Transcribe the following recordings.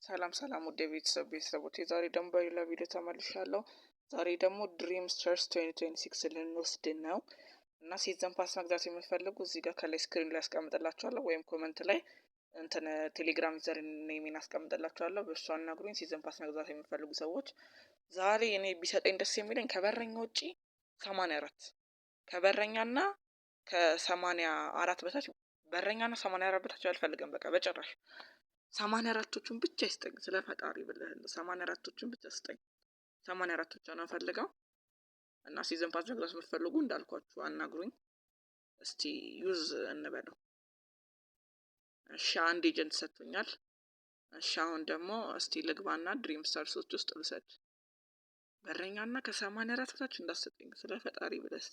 ሰላም ሰላም ውድ ቤተሰቦች፣ የዛሬ ደግሞ በሌላ ቪዲዮ ተመልሻለሁ። ዛሬ ደግሞ Dream Stars 2026 ልንወስድ ነው እና season pass መግዛት የምትፈልጉ እዚህ ጋር ከላይ screen ላይ አስቀምጥላችኋለሁ ወይም comment ላይ እንትን ቴሌግራም user name ኤን አስቀምጥላችኋለሁ። በእሱ አናግሩኝ። Season pass መግዛት የምትፈልጉ ሰዎች ዛሬ እኔ ቢሰጠኝ ደስ የሚለኝ ከበረኛ ውጪ 84፣ ከበረኛና ከ84 በታች፣ በረኛና 84 በታች አልፈልግም። በቃ በጭራሽ 84ቶቹን ብቻ ይስጠኝ። ስለ ፈጣሪ ብለህ 84ቶቹን ብቻ ስጠኝ። 84 ብቻ ነው ፈልገው እና season pass መግዛት የምትፈልጉ እንዳልኳችሁ አናግሩኝ። እስቲ use እንበለው። እሺ፣ አንድ agent ሰጥቶኛል። እሺ፣ አሁን ደግሞ እስቲ ልግባና Dream Stars ኦች ውስጥ ልውሰድ። በረኛና ከ84 በታች እንዳሰጠኝ ስለ ፈጣሪ ብለህ።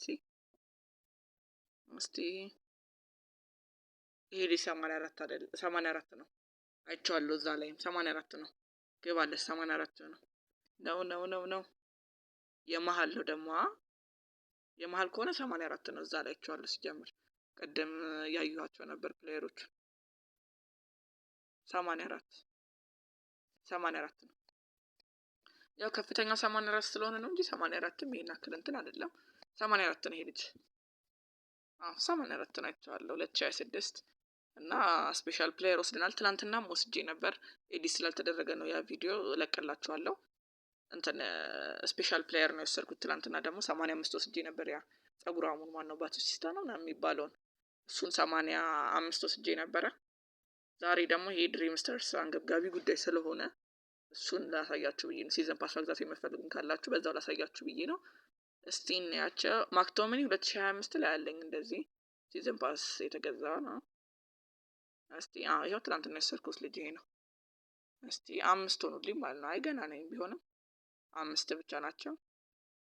እስቲ ይሄ ልጅ 84 አይደል? 84 ነው፣ አይቼዋለሁ። እዛ ላይም 84 ነው። ግባለች፣ 84 ነው ነው ነው ነው ነው። የመሀል ነው ደግሞ፣ የመሀል ከሆነ 84 ነው። እዛ ላይ አይቼዋለሁ። ሲጀምር ቅድም ያዩኋቸው ነበር player ኦች። 84፣ 84 ነው። ያው ከፍተኛው 84 ስለሆነ ነው እንጂ 84ም ይሄን ያክል እንትን አይደለም። 84 ነው ይሄ ልጅ። አዎ፣ 84 ነው፣ አይቼዋለሁ። 2026 እና special player ወስደናል። ትናንትናም ወስጄ ነበር። Edit ስላልተደረገ ነው ያ ቪዲዮ፣ እለቅላችኋለሁ። እንትን special player ነው የወሰድኩት። ትናንትና ደግሞ 85 ወስጄ ነበር። ያ ጸጉራሙን ማነው፣ ባቲስታ ነው ምናምን የሚባለውን እሱን 85 ወስጄ ነበረ። ዛሬ ደግሞ ይሄ Dream Stars አንገብጋቢ ጉዳይ ስለሆነ እሱን ላሳያችሁ ብዬ ነው። Season pass መግዛት የምትፈልጉም ካላችሁ በዛው ላሳያችሁ ብዬ ነው። እስቲ እንያቸው። ማክቶሚኒ 2025 ላይ አለኝ፣ እንደዚህ season pass የተገዛ ነው። እስቲ ይኸው ትናንትና የወሰድኩት ልጅ ይሄ ነው። እስቲ አምስት ሆኑልኝ ማለት ነው። አይ፣ ገና ነኝ፣ ቢሆንም አምስት ብቻ ናቸው።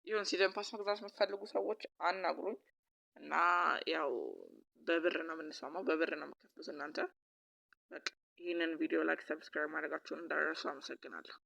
ይሁን፣ season pass መግዛት የምትፈልጉ ሰዎች አናግሩኝ እና ያው በብር ነው የምንስማማው፣ በብር ነው የምከፍሉት እናንተ። በቃ ይህንን ቪዲዮ like፣ subscribe ማድረጋችሁን እንዳትረሱ። አመሰግናለሁ።